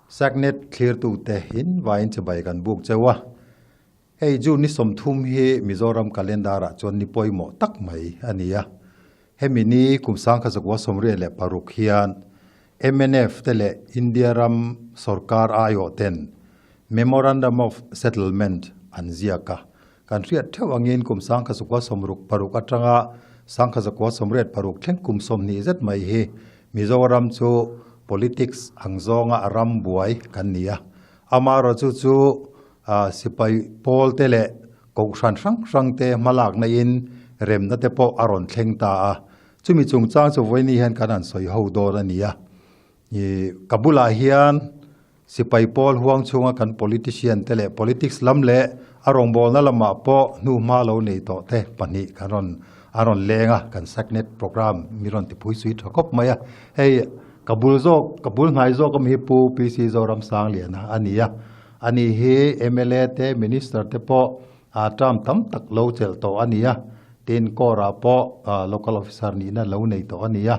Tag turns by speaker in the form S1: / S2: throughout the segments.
S1: Saknet thlirtute in vaiin chibai kan buk cheu a. Hei June ni 30 hi Mizoram calendar ah chuan ni pawimawh tak mai a ni a. Hemi ni kum 1986 hian mnf te leh India ram sorkar aiawh ten Memorandum of Settlement an ziak a. Kan hriat theuh angin kum 1966 atanga 1986 thleng kum 20 zet mai hi Mizoram chu politics ang zawnga a ram buai kan ni a. Amaherawhchu chu sipai pawl te leh kohhran hrang hrang te hmalakna in remna te pawh a rawn thleng ta a. Chumi chungchang chu vawiini hian kan han sawi ho dawn a ni a. Ka bulah hian Sipai pawl huang chhunga kan politician te leh politics lam leh a rawngbawlna lamah pawh hnuhma lo nei tawh te pahnih kan rawn an rawn leng a, kan SACNET program mi rawn ti phui sui tha khawp mai a. Hei ka bul zawk ka bul hnai zawk awm hi Pu PC Zoramsangliana a ni a, ani hi mla te minister te pawh term tam tak lo chelh tawh a ni a, tin court ah pawh local officer nihna lo nei tawh a ni a.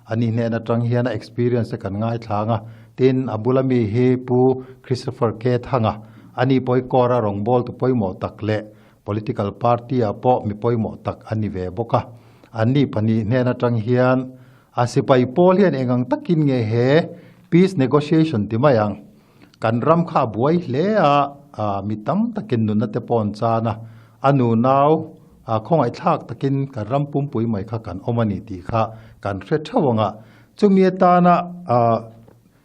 S1: Ani hnen atang hian a experience te kan ngaithlang a, tin a bula mi hi Pu Christopher K. Thanga, ani pawh hi Kawra rawngbawltu pawimawh tak leh political party ah pawh mi pawimawh tak a ni ve bawk a. Anni pahnih hnen atang hian a sipai pawl hian eng ang takin nge he peace negotiation ti mai ang, kan ram kha a buai hle a, mi tam takin nunna te pawh an chan a, a nunau Khawngaihthlak takin kan ram pumpui mai kha kan awm a ni tih kha kan hre theuh ang a. Chumi atana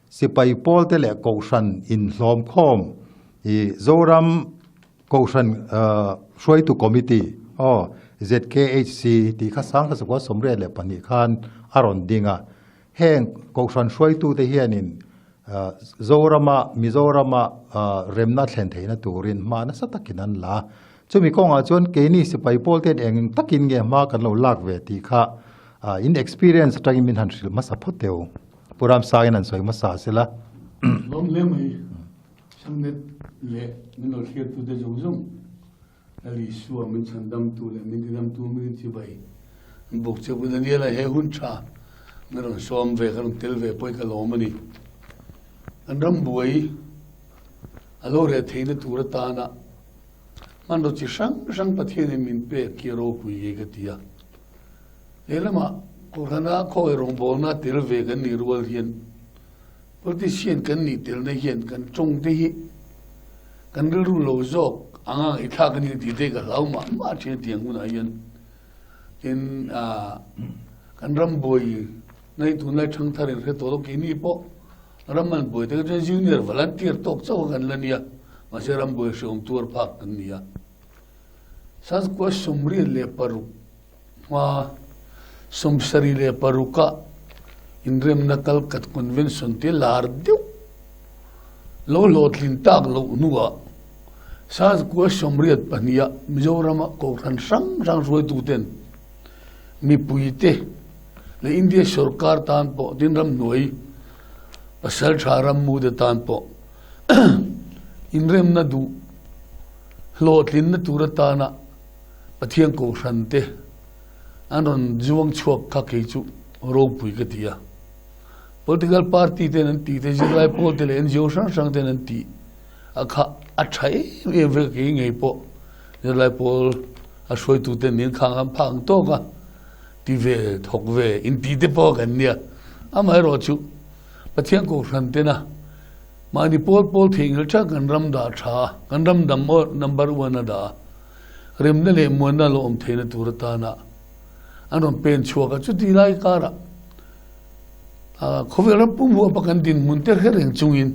S1: sipai pawl te leh kohhran inhlawm khawm i Zoram Kohhran Hruaitu Committee, aw, ZKHC, tih kha 1982 khan a rawn ding a. Heng kohhran hruaitute hianin Zorama, Mizorama remna thlen theihna turin hma nasa takin an la a. Chumi kawngah chuan keini sipai pawl ten eng eng takin nge hma kan lo lak ve tih kha in experience atangin min han hrilh hmasa phawt teh u. Pu Ramsangin han sawi hmasa sela.
S2: Lawm hle mai, Sangnet leh min lo thliartute zawng zawng. Lal Isua min chhandamtu leh min tidamtu min chibai bawk che. Pu Daniela he hun tha min rawn sawm ve, ka rawn tel ve pawh hi ka lawm a ni. Kan ram buai a lo reh theihna tur atana hmanraw chi hrang hrang Pathianin min pek khi a ropui ngei ka ti a. Lehlamah Kohhrana khawi rawngbawlna tel ve kan nih rual hian Politician kan nih telna hian kan tawng te hi kan rilru lo zawk anga ngaihthlak a ni tih te ka hlau mah mah thin a tiang hunah hian. Tin, kan ram buai nai tunlai thangthar in hre tawh lo keini pawh ram an buai te chuan junior volunteer tawk chauh a kan la nia, mahse ram buai hreawm tuar phak kan ni a. Sanskua 36 Hma 76 ah inremna Kalkat Convention te lar deuh lo hlawhtlin tak loh hnuah 1982 ah Mizorama Kohhran hrang hrang hruaituten mipuite leh India sorkar tan pawh tin ramhnuai pasaltha rammute tan pawh inremna duh hlawhtlinna tur atana Pathian Kohhran te an rawn zuang chhuak kha kei chu ropui ka ti a. Political party ten an tih te, zirlai pawl te leh NGO hrang hrang ten an tih a kha a tha em em vek a kei ngei pawh zirlai pawl a hruaitu ten nin khang an phak ang tawk a ti ve thawk ve inti te pawh kan nia. Amaherawh chu Pathian Kohhran tena mahni pawl pawl theihnghilh tha kan ram dah tha a, kan ram dam number one a dah a. Remna leh muanna lo awm theihna tur atana an rawn pen chhuak a, chuti lai karah khawvel ram pum huapa kan dinhmun te hre reng chungin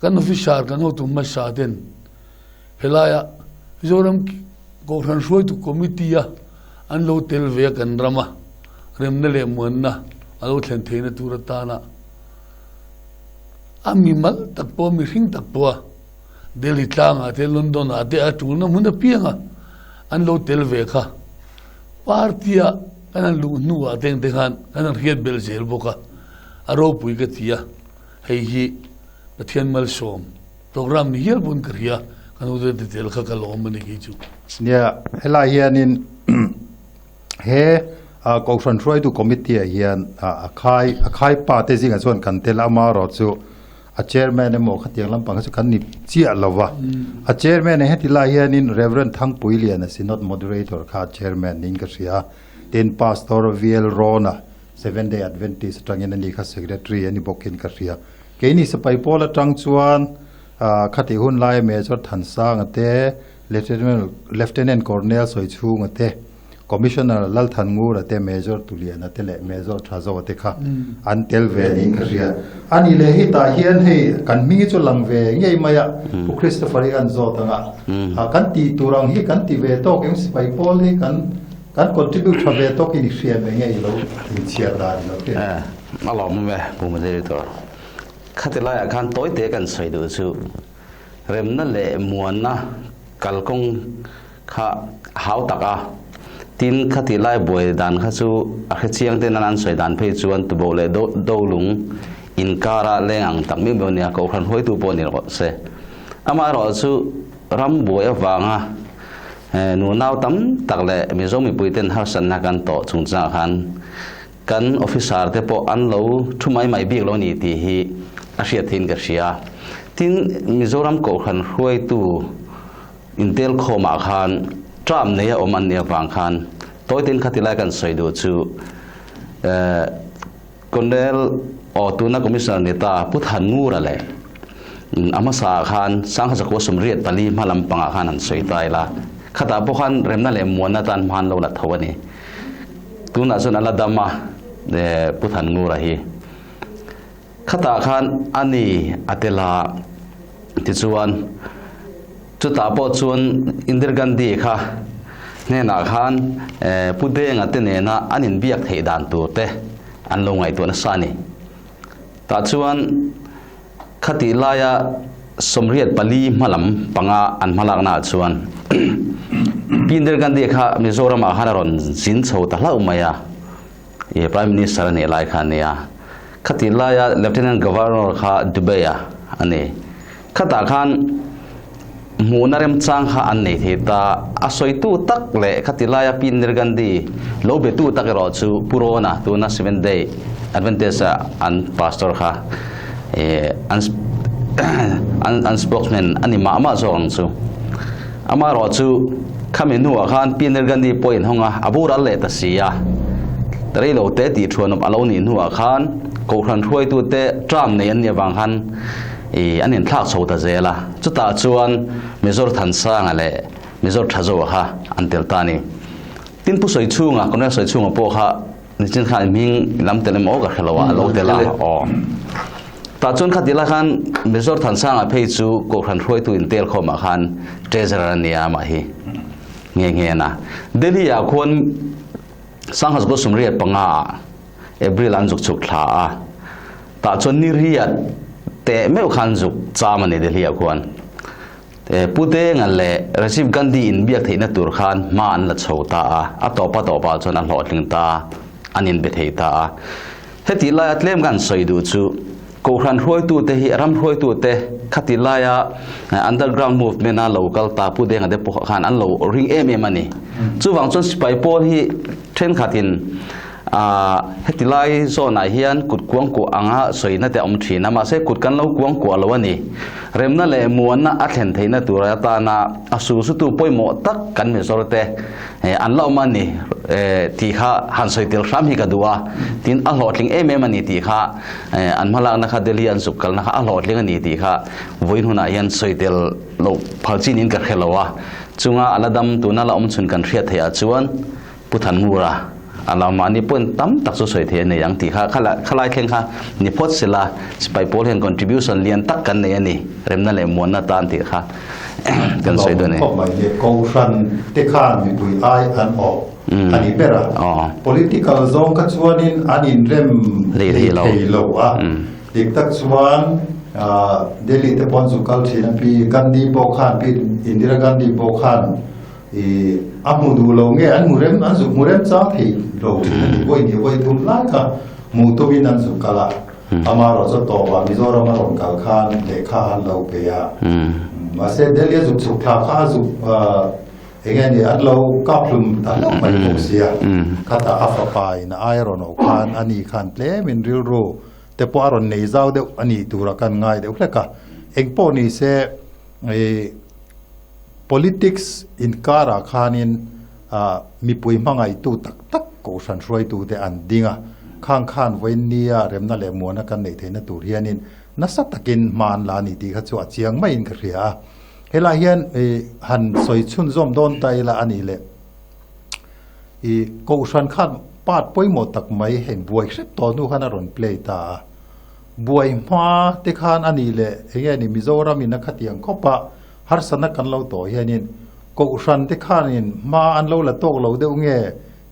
S2: kan officer kan hotu hmasa ten helaia Mizoram Kohhran hruaitu committee a an lo tel ve a kan rama remna leh muanna a lo thlen theihna tur atana a mimal tak pawh mihring tak pawha Delhi tlangah te London ah te a tulna hmun apianga an lo tel ve kha party ah kan han luh hnu ah te engte khan kan han hriat belh zel bawk a, a ropui ka ti a, hei hi Pathian malsawm program ni hial pawn ka hria, kan ute te tel kha ka lawm a ni kei chu.
S1: Nia, helai hianin he Kohhran hruaitu committee ah hian a khai a khai pa te zingah chuan kan tel a, amaherawhchu A chairman emaw khatiang lampang kha chu kan ni chiah lo va. A chairman ah heti lai hianin Rev. Thangpuiliana Synod Moderator kha chairman niin ka hria a. Tin, Pastor VL Rawna, Seventh Day Adventist atangin ani kha secretary a ni bawkin ka hria. Keini sipai pawl atang chuan khati hun laia Major Thansanga te, Lieutenant Colonel Sawichhunga te, Commissioner Lalthanngura te, Major Tuliana te leh Major Thazoa te kha an tel ve niin ka hria. A ni leh hi tah hian hei kan hming hi chu lang ve ngei mai a, Pu Christopher hi kan zawt ang a, kan tih tur ang hi kan ti ve tawk eng sipai pawl hi kan kan contribute tha ve tawk in i hria mai nge i lo inchhiar dan i lo hria.
S3: A lawmawm e Pu Moderator. Khati laiah khan tawite kan sawi duh chu remna leh muanna kalkawng kha hau tak a, tin khati lai buai dan kha chu a hre chiang ten an sawi dan phei chuan tubo leh dolung inkara leng ang tak miau miau nia kohhran huaitu pawh ni rawh se. Amaherawh chu ram buai avanga nunau tam tak leh Mizo mipui ten harsatna kan tawh chungchangah khan kan officer te pawh an lo thu mai mai bik lo ni tih hi a hriat thein ka hria. Tin Mizoram kohhran hruaitu Intel khawmah khan term neia awm an nih avang khan tawitin khati lai kan sawi duh chu Colonel aw tuna Commissioner ni ta Pu Thanngura leh a hmasa ah khan Sangha Zakua 84 hma lam pangah khan han sawi ta ila khatah pawh khan remna leh muanna tan hma an lo la tho a ni. Tunah chuan a la dam a Pu Thanngura hi. Khatah khan a ni a tel a, tichuan chutah pawh chuan Indira Gandhi kha hnenah khan Pu Denga te nena an inbiak theih dan tur te an lo ngaihtuah nasa a ni. Tah chuan khatih laia 84 hmalam panga an hmalaknaah chuan Pi Indira Gandhi kha Mizoramah khan a rawn zin chho ta hlauh mai a. I Prime Minister a nih lai kha a nia. Khatih laia Lieutenant Governor kha Dubey-a a ni. Khatah khan hmuhna remchang kha an nei thei ta. A sawitu tak leh khatih laia Pi Indira Gandhi lo betu tak erawh chu Pu Rona, tuna Seventh Day Adventist-a an pastor kha an an spokesman a ni mah mah zawk ang chu. Amaherawh chu khami hnuah khan Pi Indira Gandhi pawh inhawng a, a boral leh ta si a. Rei lo te tih thuanawp a lo nih hnuah khan Kohhran hruaitute term nei an nih avang khan ih an inthlak chho ta zel a. Chutah chuan Major Thansanga leh Major Thazoa kha an tel ta a ni. Tin Pu Sawichhunga, Colonel Sawichhunga pawh kha Nichin khan hming lam tel emaw ka hre lo a, a lo tel a, aw. Tah chuan kha tila khan Major Thansanga phei chu Kohhran hruaitu intel khawmah khan Treasurer a nia amah hi nghe nghe a na. Delhi ah khuan 1985 ah April an zuk chhuk thla a, tah chuan ni riat teh meuh khan zuk cham a ni Delhi ah khuan. Pu Denga leh Rajiv Gandhi inbiak theihna tur khan hma an la chho ta a, a tawpa tawpah chuan a hlawhtling ta a, an inbe thei ta a. Heti laia tlem kan sawi duh chu Kohhran hruaitute hi ram hruaitute khati laia underground movement a lo kal ta Pu Denga te pawh khan an lo ring em em a ni. Chuvang chuan sipai pawl hi thenkhatin Heti lai zawnah hian kut kuangkuah anga sawina te a awm thin a, mahse kut kan lo kuangkuah lo a ni. Remna leh muanna a thlen theihna tur atana a sulsutu pawimawh tak kan Mizor te an la awm a ni tih kha han sawi tel hram hi ka duh a. Tin, a hlawhtling em em a ni tih kha an hmalakna kha Delhi an zuk kalna kha a hlawhtling a ni tih kha vawiin hunah hian sawi tel loh phal chin in ka hre lo a. Chunga a la dam tuna la awm chhun kan hriat theih ah chuan Pu Thanmura a lo mahni point tam tak chu sawi thei a nei ang tih kha khalai thleng kha ni phawt sela sipai pawl hian contribution lian tak kan nei a ni remna leh muanna tan tih kha kan sawi dawn a ni.
S1: Khawp mai le Kohhran te khan mipui ai an awh a ni ber a, political zawng kha chuanin an inrem hlei thei lo a, dik tak chuan Delhi te pawh an zu kal thin a, Pi Gandhi pawh khan Pi Indira Gandhi pawh khan I a hmu duh lo nge an hmu rem an zuk hmu rem chang thei lo thin a ni vawi hnih vawi thum lai kha hmuh tumin an zuk kal a amaherawh chu tawpah Mizoram a rawn kal khan lehkha an lo pe a mahse Delhi a zuk chhuk thla kha a zuk eng nge ni an lo kap hlum ta hlauh mai bawk sia khatah a fapa in a ai rawn awh khan ani khan tlemin rilru. te pawh a rawn nei zau deuh a nih turah kan ngai deuh hlek a. Engpawh ni se ih politics inkarah khanin ah mipui hmangaihtu tak tak kohhran hruaitute an ding a, khang khan vawiin nia remna leh muana kan neih theihna tur hianin nasa takin hma an la a ni tih kha chu a chiang maiin ka hria a. Helai hian ih han sawi chhunzawm dawn ta ila a nih leh ih kohhran khan part pawimawh tak mai heng buai hrep tawh hnu khan a rawn play ta a. Buai hma te khan a nih leh eng nge ni Mizoram in a khatiang khawp a harsatna kan lo tawh hianin kohhran te khanin hma an lo la tawk lo deuh nge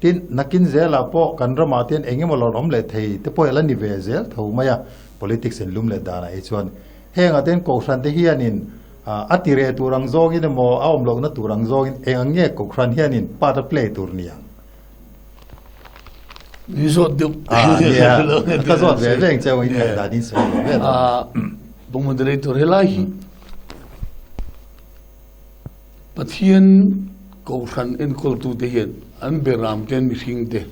S1: tin nakin zelah pawh kan ramah te hian eng emaw lo awm leh thei te pawh hi a la ni ve zel tho mai a politics in lum leh danah hi chuan Hengah ten Kohhran te hianin a ti reh tur ang zawngin emaw a awm lohna tur ang zawngin eng ang nge Kohhran hianin part a play tur ni ang?
S2: Min zawt deuh.
S1: Ah, nia. Ka zawt ve veng che in ngaih dan in sawi ve ve dawn.
S2: Ah, Pu Moderator helai hi Pathian Kohhran enkawltute hian an beram te an mihring te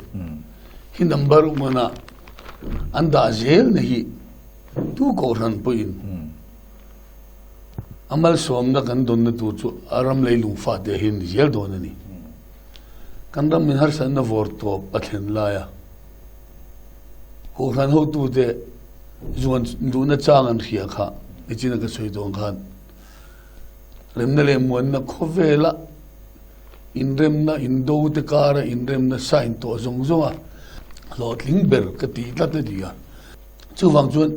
S2: hi number one ah an dah zel na hi Tu kohhran pawhin a malsawmna kan dawnna tur chu a ram leilung fate hi a ni zel dawn a ni. Kan ram in harsatna vawr tawp a thlen laia kohhran hotute zuan duhna chang an hria kha nichina ka sawi dawn khan remna leh muanna khawvela inremna indo te kara inremna sign tawh zawng zawnga hlawhtling ber ka tih tlat a ni a. Chuvang chuan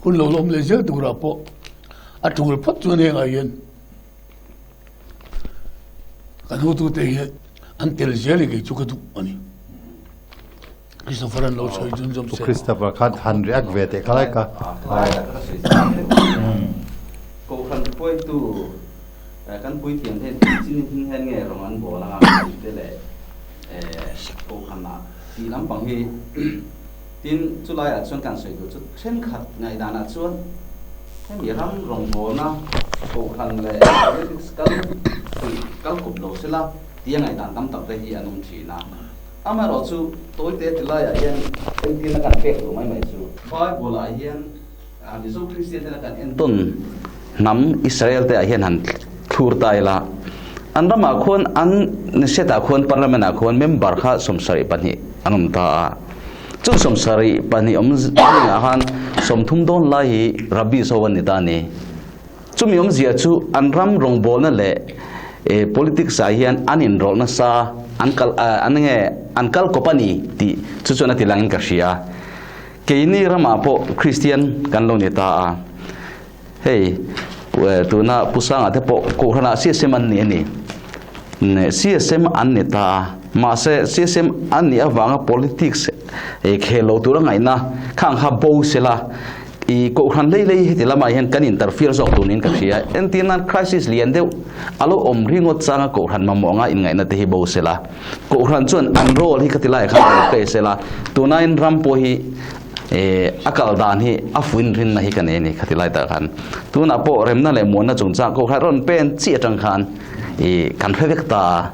S2: hun lo lawm leh zel turah pawh a tul phawt chuan hengah hian kan hotute hi an tel zel i kei chu ka duh a ni. Christopher an lo sawi chun zawm se.
S1: Christopher khan han react ve teh khalai ka.
S3: Kohhran hruaitu kan puithiam te hian chin hming hian nge rawng an bawl anga tih te leh kohhranah tih lampang hi Tin, chulaiah chuan kan sawi duh chu thenkhat ngaihdanah chuan hemi ram rawngbawlna kohhran leh politics kal pui kal kawp lo sela tia ngaihdan tam tak te hi an awm thin a. Amaherawh chu tawite tilaiah hian entirna kan pek duh mai mai chu. Bible-ah hian Mizo Kristian tena kan entawn hnam Israel te ah hian han thlur ta ila, an ramah khuan an Knesset-ah khuan Parliament-ah khuan member kha 72 an awm ta a. Chung 72 awm zingah khan 30 dawn lai hi Rabbis ho an ni ta a ni. Chumi awmzia chu an ram rawngbawlna leh politics ah hian an inrawlh nasa, an kal an nge an kal kawp a ni tih chu chuan a ti langin ka hria. Keini ramah pawh Kristian kan lo ni ta a, hei tuna Pu Sanga te pawh Kohhranah CSM an ni a ni. CSM an ni ta a, mahse CSM an nih avanga politics khel lo tura ngaihna khang kha bo sela i Kohhran lei lei heti lamah hian kan interfere zawk tur niin ka hria. Entir nan crisis lian deuh a lo awm ringawt changa Kohhran mamawh anga inngaihna te hi bo sela. Kohhran chuan an role hi ka ti lai khan rawn play sela, tunain ram pawh hi a kal dan hi a fuin rinna hi ka nei a ni kha ti lai tak khan. Tunah pawh remna leh muanna chungchang Kohhran rawn pen chiah atang khan ih kan hre vek ta a,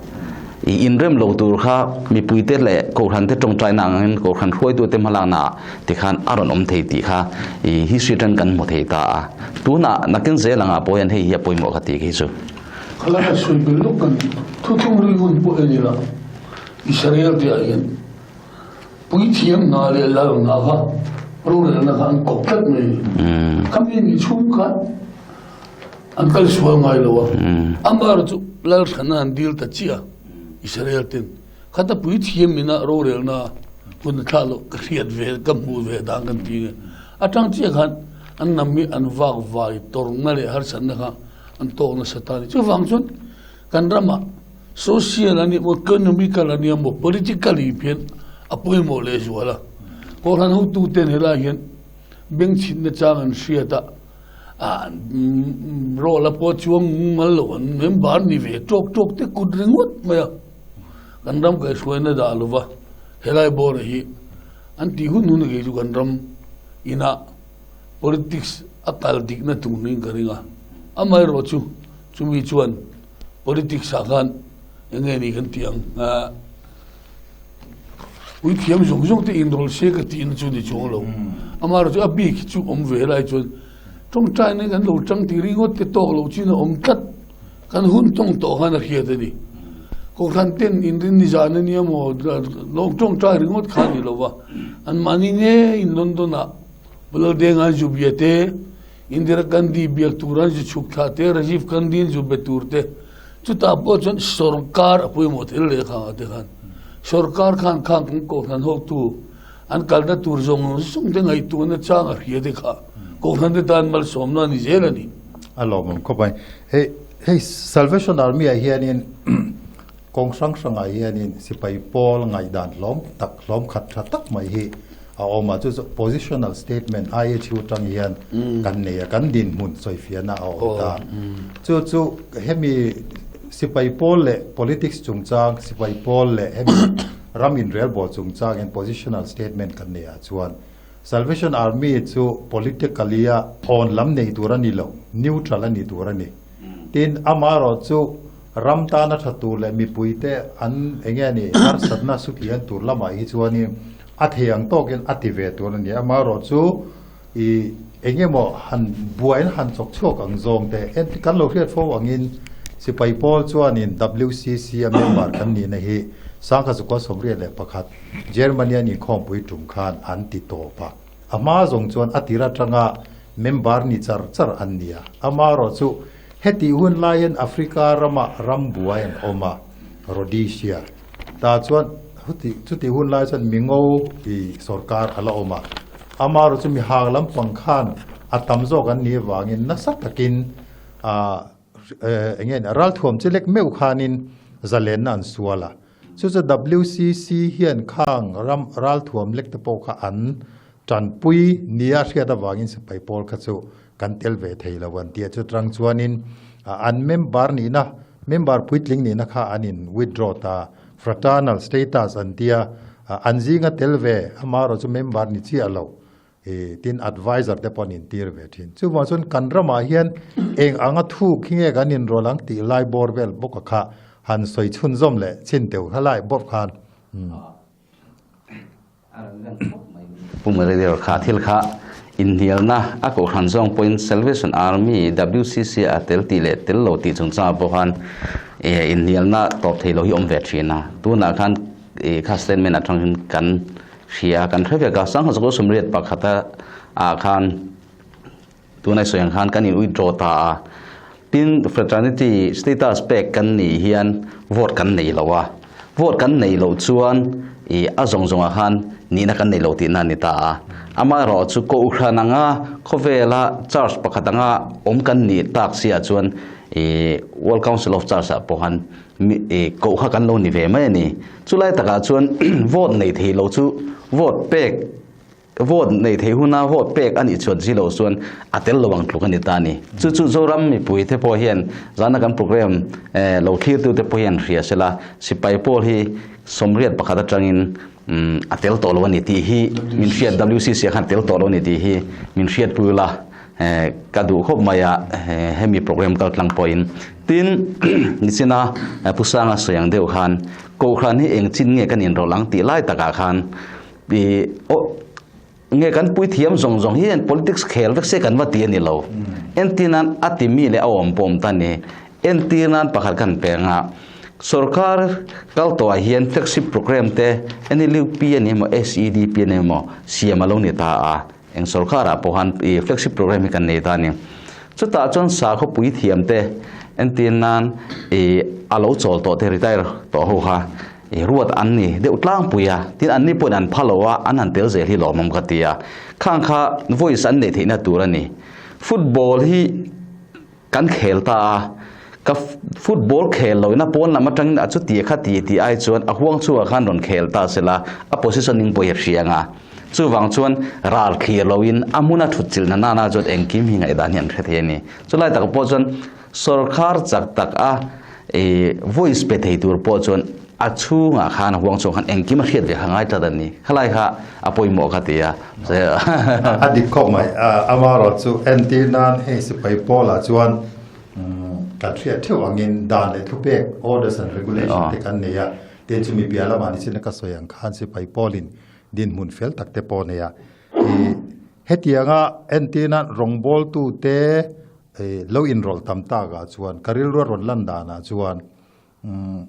S3: ih inrem lo tur kha mipuite leh Kohhran te tawngtaina angin Kohhran hruaitute hmalakna ah tikhan a rawn awm thei tih kha ih history atang kan hmu thei ta a. Tunah nakin zel angah pawh hian hei hi a pawimawh ka ti khi chu.
S2: Khalai a sawi ber lawk kan thuthlung lui hun pawh en ila Israel te ah hian puithiam hna leh lal hna kha rorelna kha an kawp tlat mai a ni. Khami ni chhung khan an kal sual ngai lo a, amaherawh chu lal hran an dil ta chiah a Israel ten khata puithiam ina rorelna hun a thlah loh ka hriat ve ka hmuh ve dan kan ti nge atang chiah khan an hnam hi an vak vai tawrhna leh harsatna kha an tawk nasa ta a ni. Chuvang chuan kan ramah social a nih maw, economical a nia maw, political hi hian a pawimawh leh zual a. Kohhran hotuten helai hian bengchhinna chang an hriat a, role a pawh chuang ngal lo an member ni ve tawk tawk te kut ringawt mai a. Kan ram kaihhruaina dah lova helai bawr hi an tih hun hun kei chu kan ram inah Politics a kal dikna tur niin ka ring a, amaherawh chu chumi chuan politics ah khan eng nge ni kan tih ang? Puithiam zawng zawng te inrawlh se ka tihna chu ni chuang lo. Amaherawh chu a bik hi chu awm ve lai chuan tawngtaina kan lo tang tih ringawt te tawk lo chin a awm tlat. Kan hun tawng tawh khan a hriat a ni. Kohhran ten inrin ni zan a nia maw lawng tawngtai ringawt kha a ni lo va. Anmahni ngeiin London ah Bulaldenga an zu bia te, Indira Gandhi biak tur an zu chhuk thlah te, Rajiv Gandhi an zu be tur te, Chutah pawh chuan sorkar a pawimawh thil leh khang ah te khan sorkar khan khang kan kohhran hotu an kalna tur zawng zawng te ngaihtuahna chang a hria te kha kohhran te tan malsawmna a ni zel a ni.
S1: A lawmawm khawp mai. Hei hei Salvation Army ah hianin kawng hrang hrangah hianin sipai pawl ngaihdan hlawm tak hlawm khat tha tak mai hi a awm a, chu chu positional statement IHU atang hian kan nei a, kan dinhmun sawifiahna a awm ta. Chu chu hemi sipai pawl leh politics chungchang, sipai pawl leh hemi ram inrelbawl chungchang hian positional statement kan nei ah chuan Salvation Army chu politically a awn lam nei tur a ni lo, neutral a ni tur a ni. Tin, amaherawhchu ram tana tha tur leh mipuite an eng nge ni harsatna sutlian tur lamah hi chuanin A thei ang tawkin a ti ve tur a ni. Amaherawhchu i eng emaw han buaina han chawk chhuak ang zawng te en kan lo hriat fo angin sipai pawl chuanin WCC a member kan nihna hi Sangkha 21 Germany an inkhawmpui tum khan an ti tawp a. A hma zawng chuan a tir atanga member ni char char an ni a. Amaherawhchu hetih hun laiin Africa rama ram buai an awm a, Rhodesia. Tah chuan huti chuti hun lai chuan mingo i sorkar a la awm a, amaherawh chu mi hang lampang khan a tam zawk an nih avangin nasa takin ah eng nge ralthuam chi lek meuh khanin zalenna an sual a, chu chu WCC hian khang ram ralthuam lek te pawh kha an tanpui nia hriat avangin sipai pawl kha chu kan tel ve thei lo an ti a, chutang chuanin an member nihna member puitling nihna kha an in withdraw ta, fraternal status an ti a, an zinga tel ve amaherawh chu member ni chiah lo tin advisor te pawh an intir ve thin. Chuvang chuan kan ramah hian eng anga thuk hi nge kan inrawlh ang tih lai bawr vel bawk a kha han sawi chhunzawm leh chin teuh kha lai bawk khan.
S3: Pu Meridior kha thil kha inhnialna a kohhran zawng pawhin Salvation Army WCC a tel tih leh tel lo tih chungchangah pawh khan inhnialna tawp thei lo hi awm ve thin a. Tunah khan kha statement atang hian kan hria kan hre vek a, Sangha Zakua Sawmriat pakhata ah khan Tunai sawi ang khan kan in withdraw ta a, tin fraternity status pek kan nih hian vote kan nei lo a, vote kan neih loh chuan ih a zawng zawngah khan nihna kan nei lo tihna a ni ta a. Amaherawh chu Kohhran anga khawvela church pakhat anga awm kan nih tak siah chuan ih World Council of Church ah pawh khan ih koh kha kan lo ni ve mai a ni. Chulai takah chuan vote nei thei lo chu vote pek Vote nei thei huna vote pek a nih chuan chi loh chuan a tel lo ang tluk a ni ta a ni. Chu chu Zoram mipui te pawh hian zana kan program lo thlirtu te pawh hian hria se la, sipai pawl hi 81 atangin a tel tawh lo a ni tih hi min hriat WCC ah khan tel tawh lo a ni tih hi min hriatpui ula ka duh khawp mai a hemi program kal tlang pawhin. Tin, nichina Pu Sanga sawi ang deuh khan Kohhran hi eng chin nge kan inrawlh ang tih lai takah khan I aw nge kan puithiam zawng zawng hi politics khel vek se kan va ti a ni lo. Entir nan a ti mi leh a awm pawh awm ta ni. Entir nan pakhat kan peng a, sorkar kal tawhah hian flagship program te NLUP a ni emaw SEDP a ni emaw siam a lo ni ta a. Eng sorkarah pawh khan i flagship program hi kan nei ta a ni. Chutah chuan sakhaw puithiam te entir nan i a lo chawl tawh te retire tawh ho kha i ruat an ni deuh tlangpui a, tin anni pawhin an pha lo a, an han tel zel hi lawmawm ka ti a. Khang kha voice an neih theihna tur a ni. Football hi kan khel ta a, ka football khel lo ina pawn lam atangin a chuti kha ti tih ai chuan a huang chhuakah khan rawn khel ta sela a positioning pawh hi a hria ang a. Chuvang chuan ral thlir loin a hmuna thut chilhna nana chuan engkim hi ngaihdan hi an hre thei a ni. Chulai tak pawh chuan sorkar chak tak a voice pe thei tur pawh chuan a chhungah khan a huang chhungah khan engkim a hriat ve kha ngai tlat a ni. Khalai kha a pawimawh ka ti a.
S1: A dik khawp mai. Amaherawh chu entir nan hei sipai pawlah chuan kan hriat theuh angin dan leh thupek, orders and regulation, te kan nei a. Tin chumi piah lamah nichin a ka sawi ang khan sipai pawlin dinhmun fel tak te pawh a nei a. Ih hetianga entirna rawngbawltute ih lo inrawlh tam takah chuan ka rilru a rawn lan danah chuan umm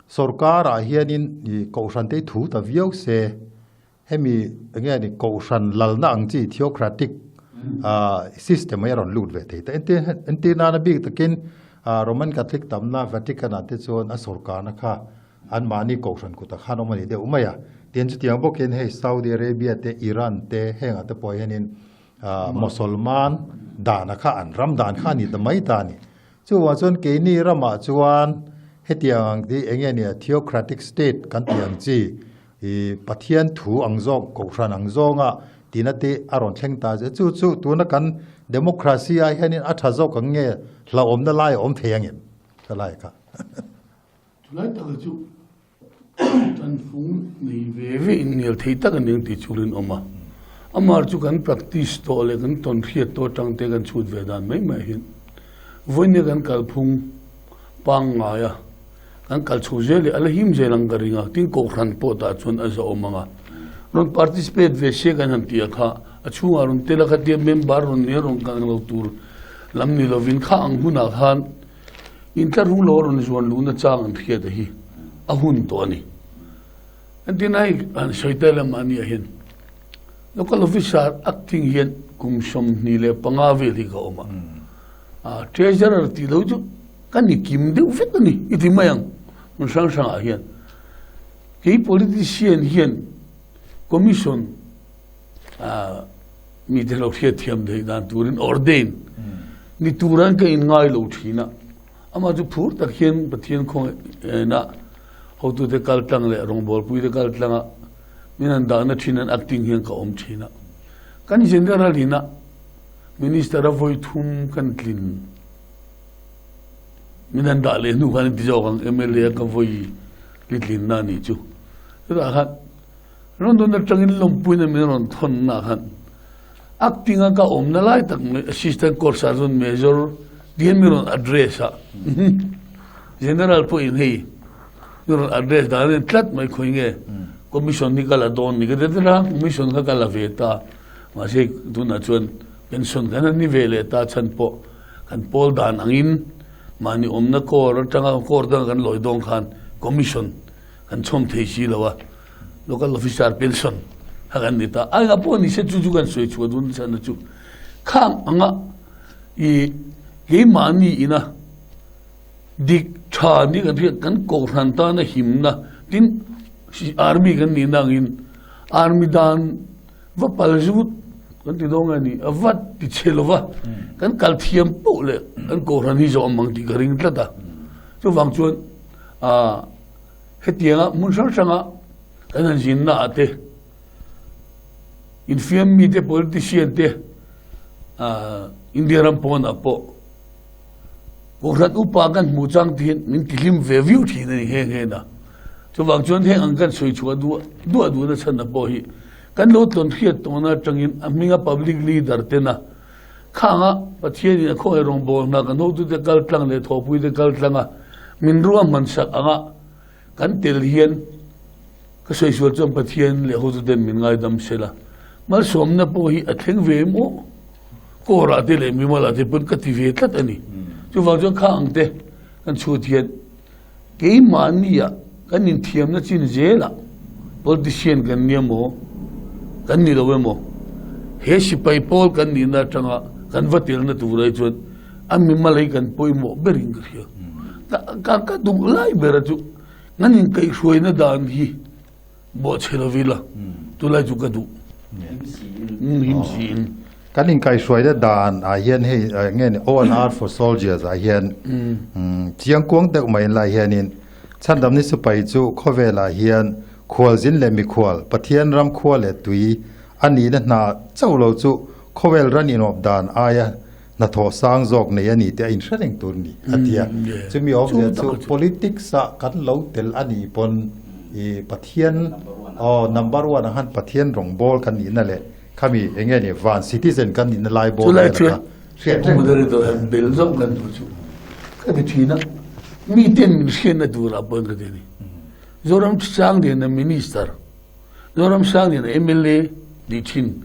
S1: sorkarah hianin ih kohhran te hi thu ta viau se Hemi enge ni kohhran lalna ang chi theocratic system hi a rawn lut ve thei ta. Entir nana bik takin Roman Catholic tamna Vatican ah te chuan a sorkarna kha anmahni kohhran kutah khan awm a ni deuh mai a. Tin chutiang bawkin hei Saudi Arabia te Iran te hengah te pawh hianin Mosolman dana kha an ram dan kha a ni ta mai ta a ni. Chuvang chuan keini ramah chuan hetiang ang hi enge ni a theocratic state kan tih ang chi I Pathian thu ang zawk, Kohhran ang zawnga tina te a rawn thleng ta che. Chu chu tuna kan democracy ah hianin a tha zawk ang nge hlauhawmna lai a awm thei ang em? Ka lai kha.
S2: Chulai taka chu tanfung nei ve ve in nel thei tak a ni ang tih chu rinawm a. Amah chu kan practice tawh leh kan tawn hriat tawh atang te kan chhut ve dan mai mai hian vawiin kan kalphung pangngai a. Kan kal chho zel leh a la him zel ang ka ring a, tin Kohhran pawh tah chuan a zahawm ang a. Rawn participate ve se kan han ti a kha, a chhungah rawn tel a khatia member rawn nia rawn kal lo tur lam ni lovin kha ang hunah khan intlarhung lo a rawn zuan luhna chang an hriat a hi a hun tawh a ni. Entirna hei han sawi ta ila mahniah hian local officer acting hian kum 25 vel hi ka awm a, treasurer tih lo chu Ka ni kim deuh vek a ni i ti mai ang hmun hrang hrangah hian. Kei politician hian commission mite lo hriatthiam theih dan turin ordain ni turan ka inngai lo thin a. Amah chu phur tak hian Pathian khawngaihna hotute kal tlang leh rawngbawlpuite kal tlanga min han dahna thin an acting hian ka awm thin a. Kan general ina minister a vawi thum kan tlin. Min an dah leh hnu khan an ti zawk ang MLA ka vawi litlin na anih chu. Chutah khan London atangin lawmpuina min rawn thawn na khan acting a ka awmna lai tak mai assistant court sergeant major tihian min rawn address a. General pawhin hei min rawn address dan en tlat mai khawi nge commission hi ka la dawn ni ka ti ta commission kha ka la ve ta mahse tunah chuan pension khan an ni ve leh ta chhan pawh Kan pawl dan angin mahni awmna court atanga court danga kan lawi dawn khan commission kan chhawm thei si lo a, local officer pension kha kan ni ta. A pawh ni se chu chu kan sawi chhuah dun chhan na chu khang anga i keimahni ina dik tha ni kan hriat kan kohhran tana himna tin army kan nihna angin army dan Va pal zut kan ti dawn nge ni, a vat ti chhe lo va, kan kal thiam poh leh kan kohhran hi zawh mang tih ka ring tlat a. Chuvang chuan hetianga hmun hrang hranga kan han zinna ah te, infiam mite, politician te, India ram pawnah pawh Kohhran upa kan hmuh chang te hian min tihlim ve viau thin a ni nghe nghe na. Chuvang chuan heng ang kan sawi chhuah duah duah duhna chhanna pawh hi kan lo tlawn hriat tawhna atangin a hminga public leader tena khanga Pathianin a khawngaih rawngbâwl hna kan hotute kal tlang leh thawhpuite kal tlanga min ruahman sak anga kan tel hian ka sawi sual chuan Pathian leh hotuten min ngaidam sela malsawmna pawh hi a thleng ve maw? Kawrah te leh mimalah te pawn ka ti ve tlat a ni. Chuvang chuan kha ang te kan chhut hian keimahnia kan inthiamna chin zelah politician kan nia maw, kan ni lo emaw, he sipai pawl kan nihna atanga kan va telna tur ai chuan a mimal hi kan pawimawh berin ka hria. Ka ka duh lai bera chu kan inkaihhruaina dan hi Bawhchhe lo ila tulai chu ka duh. Him siin.
S1: Kan inkaihhruaina dan ah hian hei nge ni O and R for Soldiers ah hian chiangkuang deuh mai lai hianin Chhandamni Sipai chu khawvelah hian khualzin leh mikhual Pathian ram khua leh tui a nihna hna chauh lo chu khawvel ran inawp dan aia hnathawh sang zawk nei a ni tih a inhre reng tur a ni a ti a. Chumi awmzia chu politics ah kan lo tel a nih pawn i Pathian aw number one ang khan Pathian rawngbawl kan nihna leh khami eng nge ni van citizen kan nihna lai bawr
S2: vel kha hriat reng. Moderator han bel zawk kan duh chu ka ti thin a, miten min hriatna turah pawn ka ti a ni. Zoram Sangliana Minister, Zoram Sangliana mla nih thin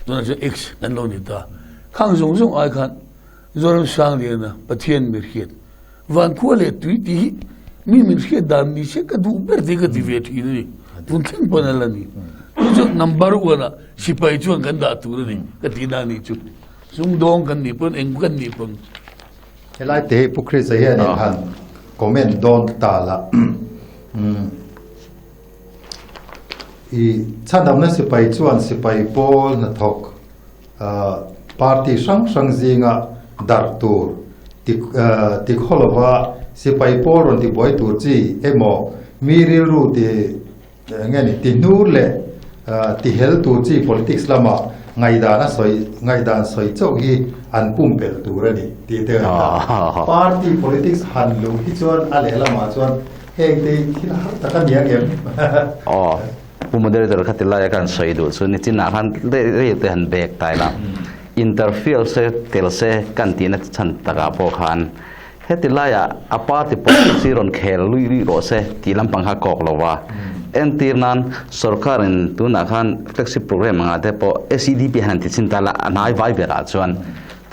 S2: tunah chuan ex kan lo ni ta. Khang zawng zawng ai khan Zoram Sangliana Pathian mi hriat van khua leh tui tih hi mi min hriat dan ni se ka duh ber tih ka ti ve thin a ni. Tun thleng pawn a la ni. Chu chu number one ah sipai chuan kan dah tur a ni ka tih dan ni chu. Sumdawng kan nih pawn eng kan nih pawn.
S1: Helai te hi Pu Chris-a hian in han comment dawn ta la. I chhandamna sipai chuan sipai pawl hnathawk party hrang hrang zinga darh tur ti khaw lova sipai pawl rawn tibuai tur chi emaw mi rilru ti Enge ni, ti hnur leh ti hel tur chi politics lama ngaihdan a sawi, ngaihdan sawi chauh hi an pumpelh tur a ni tih te a ni ta. Party politics han luh hi chuan a lehlamah chuan heng te hi thil har tak a ni ang em?
S3: Aw, Pu Moderator kha ti laia kan sawi duh chu nichinah khan rei te han bek ta ila, interfere se tel se kan tihna chhan takah pawh khan Heti laiah a party politics hi rawn khel lui rih rawh se tih lampang kha kawk lo va. Entir nan sorkarin tunah khan flagship program anga te pawh SEDP han ti chin ta la a hnai vai berah chuan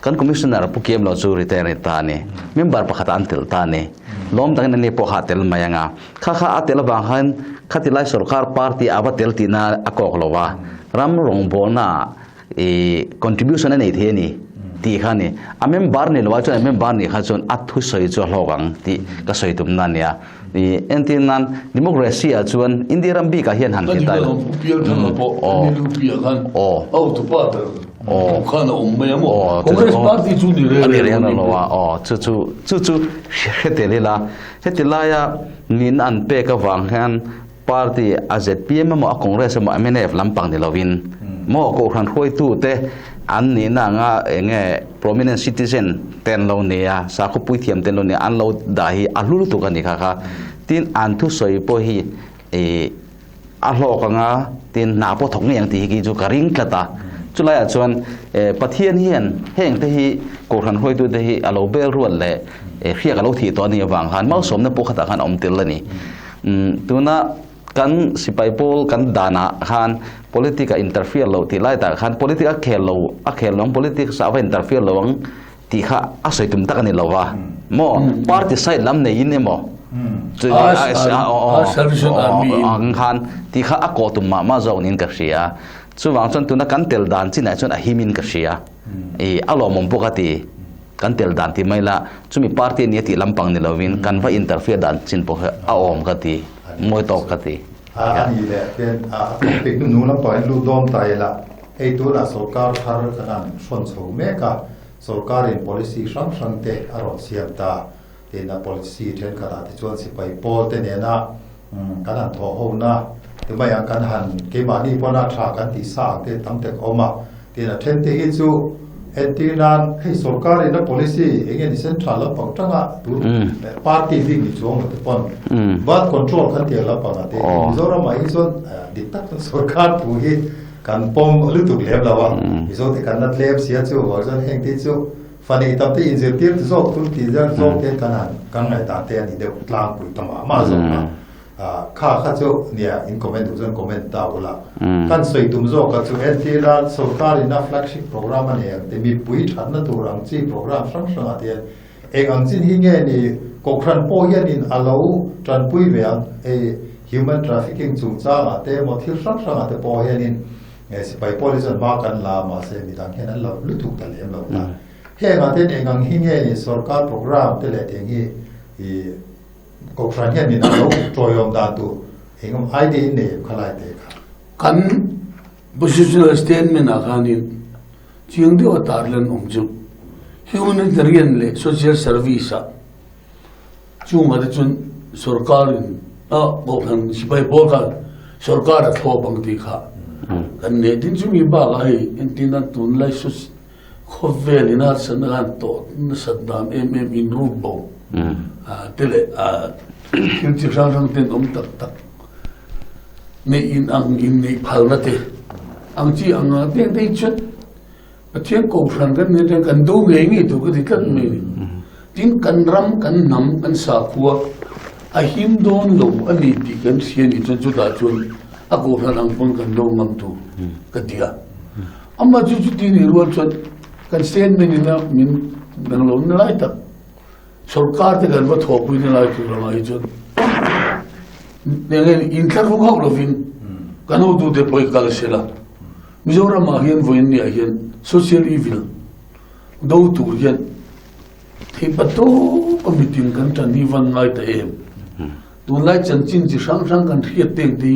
S3: kan commissioner Pu Kiam lo chu retire ni ta a ni. Member pakhat an tel ta a ni. Lawm dangin ani pawh kha a tel mai anga. Kha kha a tel avang khan khati lai sorkar party a va tel tihna a kawk lo va. Ram rawngbawlna I contribution a nei thei a ni tih kha a ni. A member ni lo ah chuan a member nih kha chuan a thusawi chu a hlawk ang tih ka sawi tumna a nia. I entir nan democracy ah chuan India ram bik ah hian han ti ta ila. A ni reng lo a, aw chu chu chu chu hre tel ila. Heti laia min an pek avang hian Party a zpm emaw a Congress emaw mnf lampang ni lovin maw Kohhran hruaitute an nihna anga enge prominent citizen te an lo nia sakhaw puithiam te an lo nia an lo dah hi a hlu lutuk a ni kha kha tin an thusawi pawh hi ih a hlawk anga tin hna pawh thawk ngei ang tih hi khi chu ka ring tlat a chulaiah chuan eh Pathian hian heng te hi Kohhran hruaitute hi a lo bel ruat leh hriak a lo thih tawh a nih avang khan malsawmna pawh khatah khan a awm tel a ni. Tuna kan sipai pawl kan danah khan politic a interfere lo tih lai takah khan politic a khel lo a khel lo ang politics a va interfere lo ang tih kha a sawi tum tak a ni lo va maw party side lam neiin emaw ang khan tih kha a kawh tum mah mah zawk niin ka hria chuvang chuan tuna kan tel dan chinah chuan a himin ka hria i a lawmawm bawk a ti. Kan tel dan ti mai la, chumi party ania tih lampang ni lovin kan va interfere dan chin pawh hi a awm ka ti, mawi tawk ka ti.
S1: A ni leh ten a topic hnuhnung lampang in lut dawn ta ila, hei tunah sorkar thar kan han hrawn chho mek a, sorkarin policy hrang hrang te a rawn siam ta, tin a policy thenkhatah te chuan sipai pawl te nena kan han thawh hona ti mai ang kan han keimahni pawna tha kan tih sa ang te tam tek a awm a, tin a then te hi chu entir nan hei sorkar in a policy eng nge ni central lampang tanga tun party bik ni chuang lo te pawn birth control khan tiang lampang ah te Mizoram ah hi chuan dik tak chuan sorkar thu hi kan pawm lutuk lem lo a, Mizo te kan la tlem sia chu vang chuan heng te chu Fa nei tam te inzirtir ti zawk thul tih zan zawk te kan han kan ngaihdan te a ni deuh tlangpui ta mah mah zawk a. Kha kha chu nia in comment duh chuan comment ta ula. Kan sawi tum zawk a chu entir a sorkar in a flagship program a nei ang te mipui thatna tur ang chi program hrang hrang ah te hian eng ang chin hi nge ni Kohhran pawh hian in a lo tanpui ve ang hei human trafficking chungchang ah te emaw thil hrang hrang ah te pawh hian in Nge sipai pawh hi chuan hma kan la a mahse midang hian an lo lutuk ta lem lo ta. Heng ah ten eng ang hi nge ni sorkar program te leh tiang hi i Kohhran hian min a lo tawiawm dan tur eng awm idea in nei em kha lai te kha.
S2: Kan positional statement ah khanin chiang deuh a tarlan awm chu humanitarian leh social service ah Chungah te chuan sorkarin a Kohhran sipai pawl khan sorkar a thlawp ang tih kha kan nei. Tin chumi bakah hei entirna tunlai khawvel in harsatna khan tawh nasat dan em em inruk bo te leh thil chi hrang hrang ten awm tak tak neih in ang inneih phalna te ang chi anga te te hi chuan Pathian Kohhran kan nih atang kan do ngei ngei tur ka ti tlat mai a ni. Tin, kan ram, kan hnam, kan sakhua A him dawn lo a ni tih kan hria nih chuan chutah chuan a kohhran ang pawn kan lo ngam tur ka ti a. Amah chu chuti nih rual chuan kan statement in a min dang lo na lai tak sorkar te kan va thawhpui na lai tur angah hi chuan eng inthlahrung hauh lovin kan hotute pawh hi kal sela. Mizoramah hian vawiin niah hian social evil do tur hian Theipa tawp a mitin kan tan hi van ngai ta em? Tunlai chanchin chi hrang hrang kan hriat tek te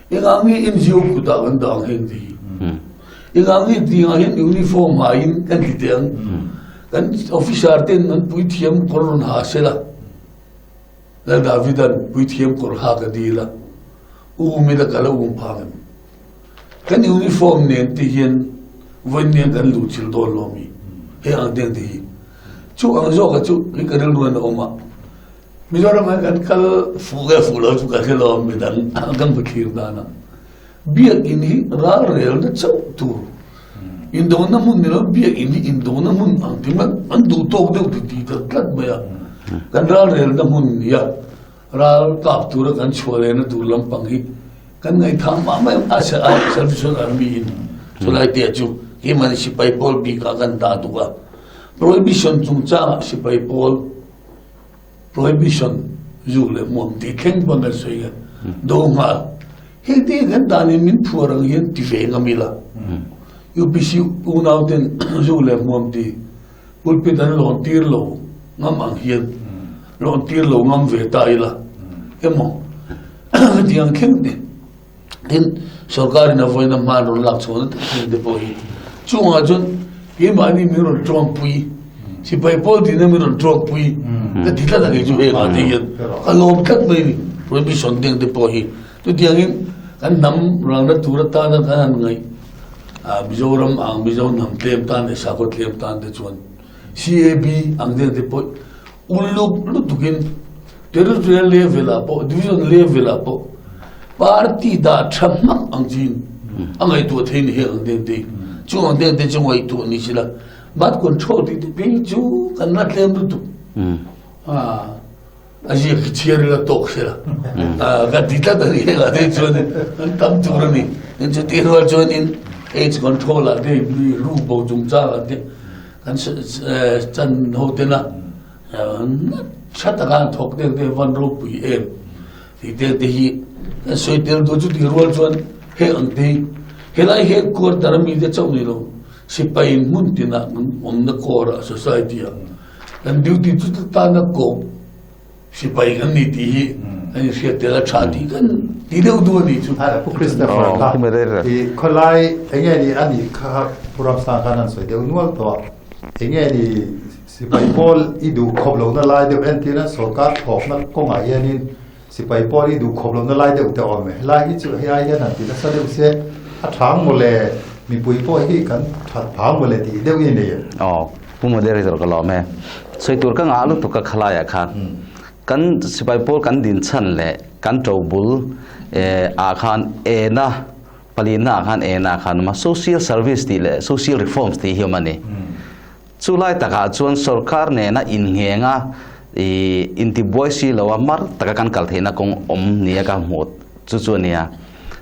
S2: hi engah nge NGO kutah kan dah ang heng te hi? Engah nge tiangah hian uniform ha in kan ti teh ang? Kan officer ten an puithiam kawr rawn ha sela, Lal Davidan puithiam kawr ha ka dil a, um ila ka la um phang em? Kan uniform nen te hian vawiin nen kan luh chilh dawn lo mi? Heng ang deng te hi. Chu ang zawk a chu hi ka rilruan a awm a. Mizoram ah kan kal fuh nge fuh lo chu ka hre lo a midang kan va thlir dan a. Biakinn hi ral relna chauh tur. Indona hmun ni lo biakinn hi indona hmun ang ti mai an duh tawk deuh ti ti ta tlat mai a. Kan ral relna hmun nia Ral kap tura kan chhuah lehna tur lampang hi kan ngaihthah mah mai a Salvation Army in chulai te chu keimahni sipai pawl bikah kan dah tuk a. Prohibition chungchangah sipai pawl prohibition zuk leh hmuam tih thleng pawn kan sawi a, do nghal. Hei te hi kan danin min phuar ang hian ti ve ngam ila. UPC unau ten zuk leh hmuam tih Pulpit an lawn tir lo ngam ang hian lawn tir lo ngam ve ta ila emaw hetiang thleng te tin sorkarin a vawiin a hma rawn lak chhuahna tak thleng te pawh hi chungah chuan keimahni min rawn tawngpui sipai pawl tina min rawn tawngpui ka ti tlat a kei chu hengah te hian ka lawm tlat mai ni prohibition deng te pawh hi chutiangin kan hnam ralna tur atana kan han ngaih Mizoram ang Mizo hnam tlem tan leh sakhaw tlem tan te chuan CAB ang deuh te pawh uluk lutukin territorial level ah pawh division level ah pawh party dah tha hmak ang chin a ngaihtuah thei ni heng ang deuh te chung ang deuh te chu ngaihtuah ni sila birth control tih te phei chu kan la tlem lutuk. A ziak hi chhiar ila tawk hrela ka ti tlat a ni hengah te chuan an tam tur a ni. Tin chutih rual chuanin AIDS control ah te mi ru bo chungchang ah te kan chan ho tena tha taka an thawk deuh te van ropui em tih te te hi kan sawi tel duh chutih rual chuan heng ang te hi helai headquarter a mi te chauh ni lo sipai hmun tinah kan awmna kawrah society ah Kan duty chu tana kawp sipai kan ni tih hi kan inhriat tel a tha tih kan ti deuh duh a nih chu.
S1: Pu Christopher kha i khawlai enge ni a nih kha Pu Ramsang khan an sawi deuh nual tawh a, enge ni sipai pawl i duh khawp lohna lai deuh entirna sorkar thawkna kawngah hianin sipai pawl i duh khawp lohna lai deuh te a awm e. Helai hi chu hei ai hian han ti nasa deuh se a tha ang mawle, mipui pawh hi kan that phah ang mawle tih deuh i nei em?
S3: Aw. Pu Moderator ka lawm e. Sawi tur ka ngah lutuk a khalaiah khan kan sipai pawl kan din chhan leh kan to bul ah khan ena palina ah khan ena khan awm a social service tih leh social reforms tih hi awm a ni. Chu lai takah chuan sorkar nena inngheng a ih intibuai si lo a mar taka kan kal theihna kawng awm nia ka hmuh chu chu a nia.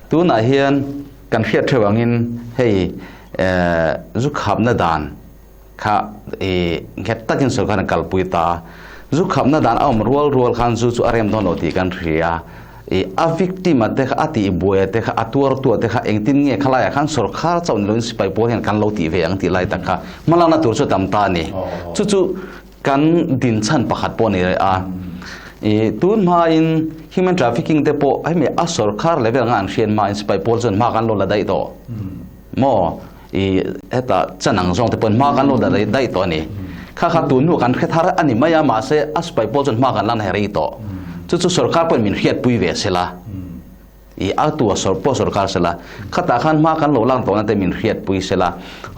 S3: Tunah hian kan hriat theuh angin hei zu khapna dan Kha i nghet takin sorkar an kalpui ta a, zu khapna dan a awm rual rual khan zu chu a rem dawn lo tih kan hria. I a victim a te kha a tih buai a te kha a tuartu a te kha engtin nge khalaiah khan sorkar chauh ni loin sipai pawl hian kan lo tih ve ang tih lai tak kha hmalakna tur chu a tam ta a ni. Chu chu kan dinchhan pakhat pawh a ni reh a. I tun hmain human trafficking te pawh hemi a sorkar level anga an hriat hmain sipai pawl chuan hma kan lo la daih tawh maw? I heta chan ang zawng te pawn hma kan lo la daih tawh a ni. Kha kha tun hnu kan hre thar a ni mai a, mahse a sipai pawh chuan hma kan la na rei tawh. Chu chu sorkar pawhin min hriatpui ve sela, i a tu a sawr pawh sorkar sela, khatah khan hma kan lo lak tawhna te min hriatpui sela.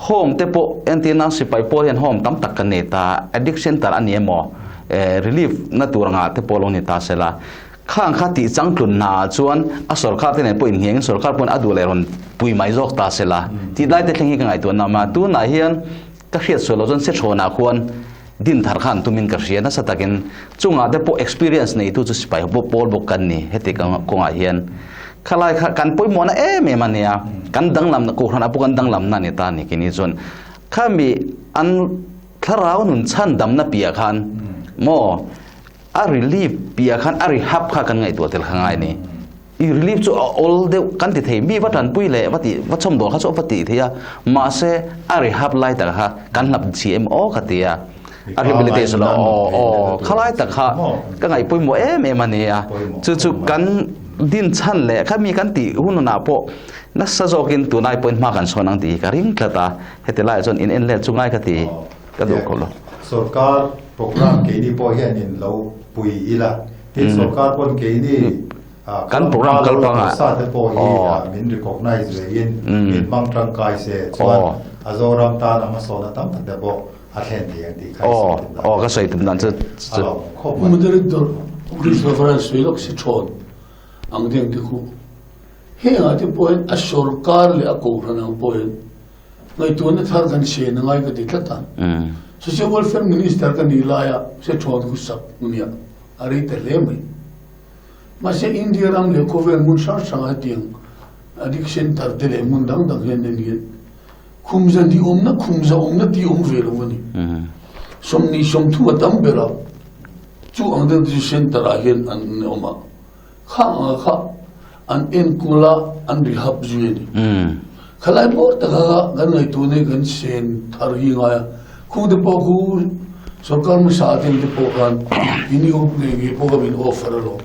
S3: Home te pawh entir nan sipai pawl hian home tam tak kan nei ta, addict center a ni emaw, relief na tur angah te pawh lo ni ta sela. Khang kha tih changtlun hna ah chuan a sorkar te nen pawh inngeng in sorkar pawhin a duh leh rawn pui mai zawk ta se la tih lai te thleng hi ka ngaihtuah na awm a. Tunah hian ka hriat sual loh chuan Sechhawnah khuan Din thar kha an tumin ka hria nasa takin chungah te pawh experience neitu chu sipai pawl bawk kan ni heti kawngah hian khalai kha kan pawimawhna em em a nia kan danglamna kohhranah pawh kan danglamna a ni ta a ni kini chuan khami an thlarau nun chhan damna piah khan maw a relief piah khan a rehab kha kan ngaihtuah tel kha ngai a ni. I relief chu a awl deuh kan ti thei, mi va tanpui leh va tih va chhawm dawl kha chu a va tih thei a, mahse a rehab lai tak kha kan hlap chi em aw ka ti a, a rehabilitation aw aw khalai tak kha ka ngaih pawimawh em em a ni a, chu chu kan din chhan leh kha mi kan tih hunah pawh nasa zawkin tunai pawhin hma kan sawn ang tih hi ka ring tlat a, heti laiah chuan in en let chu ngai ka ti ka duh khawp lo.
S1: Sorkar program keini pawh hianin lo pui ila, tin sorkar pawn keini
S3: Kan program kal pangah
S1: sa te pawh hi min recognize ve in min hmang tangkai se chuan a Zoram tan a hmasawn a tam tak te pawh a thlen thei ang tih kha i sawi tum dan
S3: aw ka sawi tum dan chu
S1: a lawm khawp mai.
S2: Moderator Christopher an sawi lawk si thawn ang deng te khu hengah te pawhin a sorkar leh a kohhran ang pawhin ngaihtuahna thar kan sian a ngai ka ti tlat a. Social Welfare Minister ka nih laia se thawn khu sak nia a rei ta hle mai. Mahse India ram leh khawvel hmun hrang hrangah hetiang addiction thar te leh hmun dang dang hian en hian khumza ni awmna khumza awmna tih awm ve lo a ni. 20 30 a tam ber a, chu ang deuh te chu center ah hian an awm a, khang anga kha an enkawl a an rehab zui a ni. Khalai bawr taka kha kan ngaihtuahna hi kan sen thar hi ngai a, khung te pawh khu sorkar hmasa a ten te pawh khan in i up ngei ngei pawh kha min offer alawm.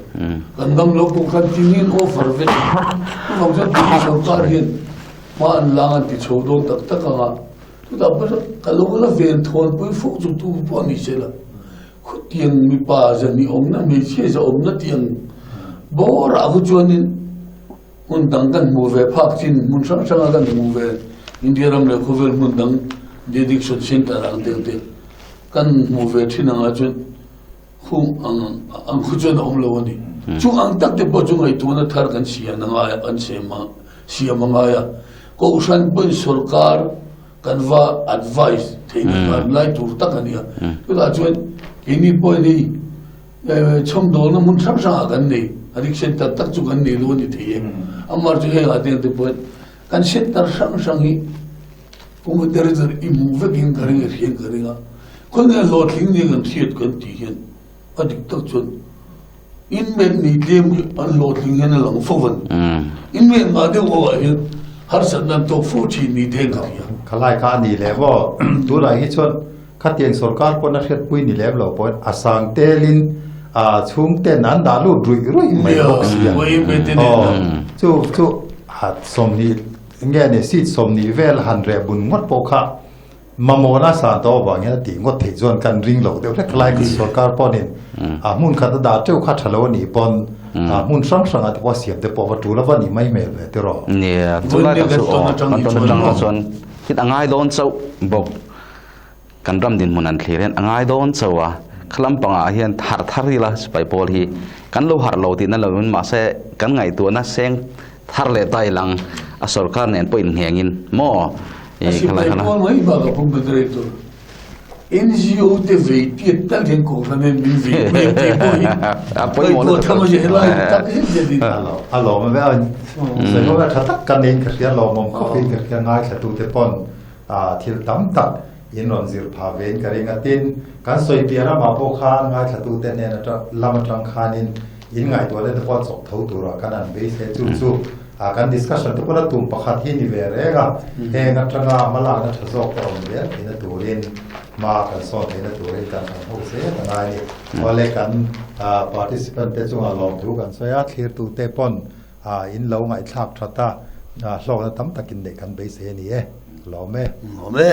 S2: Kan ngam lo pawh khan tingin offer vek a, chuvang chuan tuni sorkar hian hma an lang an ti chho dawn tak tak ang a, chutah pawh ka lo la ven thawn pui fuk chu tu pawh ni se la, khutiang mipa zahnih awmna hmeichhia za awmna tiang bawrah khu chuanin Hmun dang kan hmuh ve phak chin hmun hrang hranga kan hmuh ve India ram leh khawvel hmun dang de-addiction center ang deuh te kan hmuh ve thin angah chuan khung ang ang khu chuan a awm lo a ni. Chu ang tak te pawh chu ngaihtuahna thar kan siam a ngai a, kan siam a siam a ngai a. Kohhran pawhin sorkar kan va advice theihna kan lai tur tak a ni a. Chutah chuan keini pawhin hei Chhawmdawlna hmun hrang hrangah kan nei, addiction tak tak chu kan nei lo a ni thei e. Amah chu hengah te te pawhin kan center hrang hrang hi computerized i hmuh vekin ka ring a, hriat ka ring a. Khawnge hlawhtling nia kan hriat kan tih hian a dik tak chuan inmet nei tlem hi an hlawhtling hian a lang fo a ni. Inmet ngah deuh ho ah hian harsatna an tawk fo thin ni te ka hria.
S1: Khalai kha a ni leh maw? Tunah hi chuan Khatiang sorkar pawn a hriatpui ni lem lo pawhin a sang telin a chhungten an dah lut ruih ruih mai bawk si a. Aw, chu chu hat 20 nge ni seat 20 vel han reh bun ngawt pawh kha mamawhna san tawh avang hian a tih ngawt theih chuan kan ring lo deuh hlek lai kha sorkar pawnin a hmun khat a dah teuh kha tha lo a nih pawn a hmun hrang hrangah te pawh a siam te pawh va tul a va nih mai hmel ve tiraw.
S3: Nia, chulai tak chu aw, kan tawn atang chuan hit a ngai dawn chauh bawk. Kan ram dinhmun an thlir hian a ngai dawn chauh a, kha lampangah hian harh thar ila sipai pawl hi kan lo harh lo tihna lovin mahse kan ngaihtuahna seng thar leh ta ilang a sorkar nen pawh innghengin maw
S2: A sipai pawl mai bakah pawh moderator NGO te vei tiat tal hian kohhran hian min vei pui ang tih pawh hi ngaihtuah tham a ni helai tak zet zet in.
S1: A lawm a sawi ho tha tak kan niin ka hria lawmawm khawpin ka hria ngaithlatute pawn Thil tam tak in rawn zir phah vein ka ring a, tin, kan sawi piah lamah pawh khan ngaithlatute hnen atang lam atang khanin in ngaihtuahna te pawh chawk tho turah kan han beisei chu chu kan discussion te pawh la tum pakhat hi ni ve reng a, heng atanga hmalakna tha zawk te awm zel theihna turin hma kan sawn theihna turin kan han ho zel a ngai a ni. Awle kan participant te chungah lawmthu kan sawi a, thlirtute pawn In lo ngaihthlak that a, hlawkna tam takin neih kan beisei a ni e. Lawm e.
S2: Lawm e.